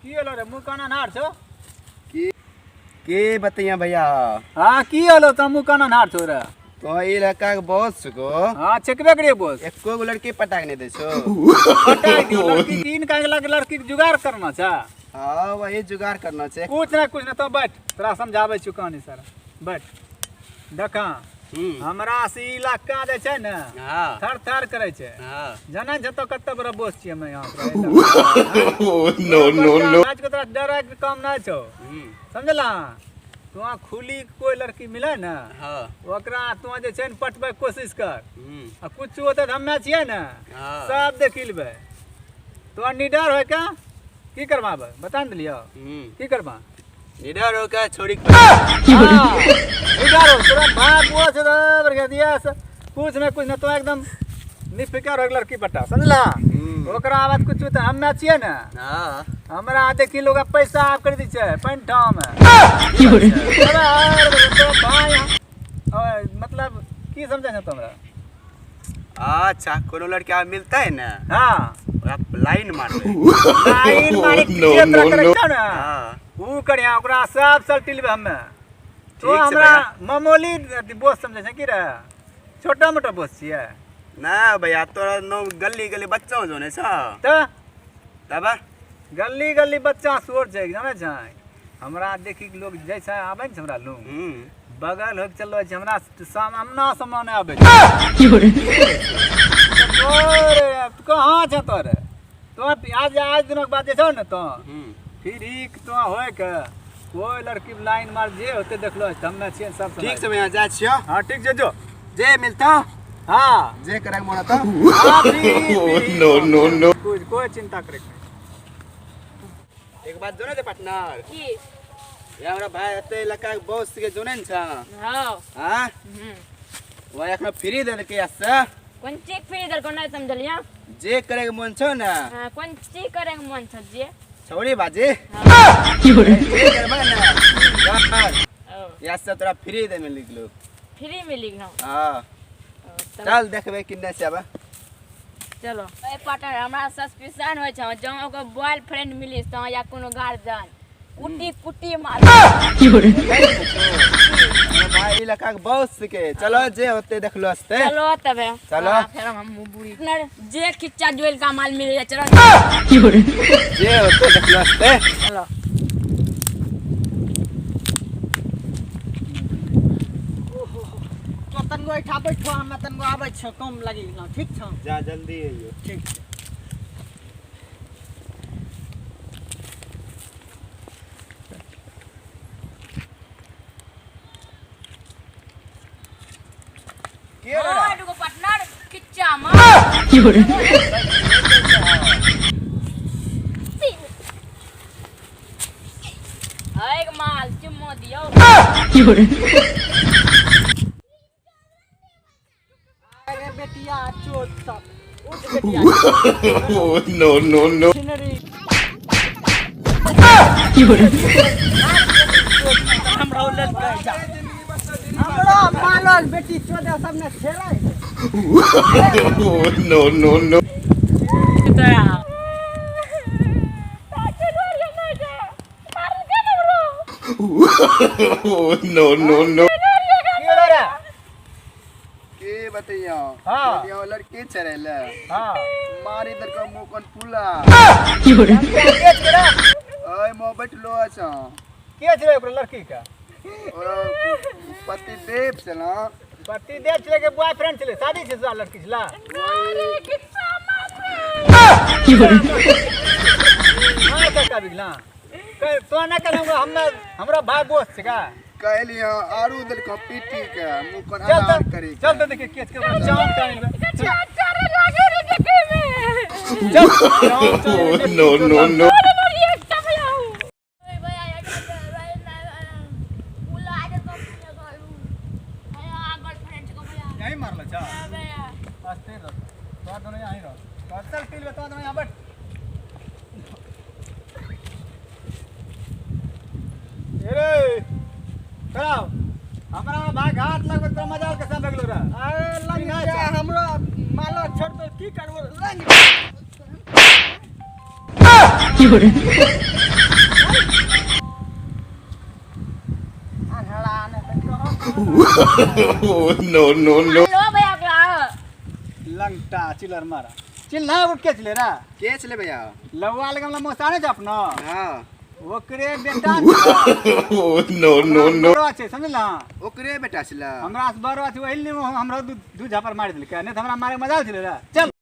की होलो रे मुँह काना नार छौ? के बतैया भैया? हाँ की होलो तो मुँह काना नार छौ रे? तो ई लड़का के बॉस को। हाँ चेकबे करिए बॉस। एको गो लड़की पटाक नहीं दे छो। पटाक दियो लड़की तीन का लड़की के जुगाड़ करना छा। हाँ वही जुगाड़ करना छे। कुछ ना तो बैठ तोरा समझाबै छु कहानी सर बैठ। देखा हमरा से इलाका जे छै ने हाँ थर थर करै छै। हाँ जानै छै तो कते बड़ा बॉस छियै हम यहाँ पर। नो नो नो आज के तोरा डरै के काम नहि छौ समझला। तू खुली कोई लड़की मिले ना हाँ ओकरा तू जे छै ने पटबै के कोशिश कर। आ कुछ होतै तऽ हमे छियै ने हाँ सब देखि लेबै। तो निडर होय के की करबाबै बता ने देलियौ की करबा? निडर होके छोड़ी हाँ, निडर हो तोरा बाप वो छै बढ़िया दिया से कुछ न तो एकदम निफिकर हो लड़की पटा समझला। ओकरा आवाज कुछ तऽ हमे छियै ने हाँ हमरा देखी लोग पैसा आप कर दै छै पैंठा में। भाई मतलब की समझै छै हमरा? अच्छा कोनो लड़की आब मिलता है ना हाँ ओकरा लाइन मारबै। लाइन मारी नो, के नो, करै नो। छौ ने हाँ ऊ करिया ओकरा सब सल्टी लेबै हमे। तो ठीक छै हमरा भैया। मामूली बोस समझै छै की रे? छोटा मोटा बोस छियै ना भैया तोरा नो गली गली बच्चा जो ने छ तऽ तब गली गली बच्चा शोर छै जानै छै। हमरा देखी के लोग जाइ छै आबै ने छै हमरा लग बगल होके चलबै छै हमरा सामना सामना आबै छै। तोरे कहाँ छै तोरे? तो आज आज दिनक बाद जे छौ ने तो फिर ई तो होय के कोई लड़की लाइन मार जे होते देखलो हमे छियै सब। ठीक छै भैया जाइ छियौ। हाँ ठीक छै जो जे मिलता हाँ जे करे के मन होतौ। हाँ, फ्री, नो नो नो कोई चिंता करे के नहीं। एक बात जोने दे पार्टनर की ये हमरा भाई एते इलाका के बॉस के जोने ने छ। हाँ हां वह एखनो फ्री देलकै से कोन चीज फ्री देलको नहीं समझलिया। जे करे के मन छौ ने। हाँ कोन चीज करे के मन छौ जे छौड़ी बाजी हाँ। जे करबै ने या से तोरा फ्री दे मिल गेलो। फ्री मिल गेलो। हां चल देखबै किन्ने छै अब। चलो ए पार्टनर हमरा सस्पिशन होय छै जँ ओकर बॉयफ्रेंड मिलिस त या कोनो गार्जियन कुटी कुटी मार। भाई इलाका के बॉस के चलो जे होते देखलो हस्ते। चलो तबे चलो फिर हम बुरी जे खिच्चा जोइल का माल मिल जाए। चलो जे होते देखलो हस्ते। चलो तो तनगो एठा बैठो हम तनगो आबै छौ कम लागि गेलौ। ठीक छौ जा जल्दी अइयो। ठीक छै। के रे? दुगो पार्टनर खिच्चा मार। एक माल चुम्मो दियो। अरे बेटिया चोट सब उठ बेटिया। नो नो नो हमरा लेल जा हमरा मालक बेटी चोदे सब ने खेलै। नो नो नो तोरा नो नो नो की होलो रे? के बतैया? हाँ। यो लड़की चढ़ैले। हाँ। मारी दर का मुंह कोन पुला। के छै रे? ओय मो बैठलो छ। के छै ओकरा लड़की के? और पति देव छला। पति देव छले के बॉयफ्रेंड छले? शादी छै से लड़की छला? हां काका बिगला कह तो ना करहूंगा हम हमरा भाई बोस छै का कहलियो आरू दल का पीटी के मुंह कोन चल अनार तो करे। चल तो देखिए केस के जाम टाइम में चल लागे रे देखे में। चल नो नो नो यही मारल छ अस्थिर रह तो दोनों यहीं रह तो चल टील में तो दोनों यहां बैठ। अरे कराओ हमरा भाई घाट लगबे तो मजाल के साथ लगलो रे। अरे लग जा हमरो माला छोड़ दो की करबो लग। No, no, no. लो भैया ओकरा। लंगटा चिलर मारा चिल्ला उठ के चले रा। के छले भैया? लौवा लगे हमरा मोसा नहीं अपना। हाँ। ओकरे बेटा No, no, no. बड़ो छै समझला। ओकरे बेटा छला। हमरा से बड़ो छै, ओहि लिए हमरा दू झापर मारि देलकै, नहि तऽ हमरा मारे मजा छलै रे। चल।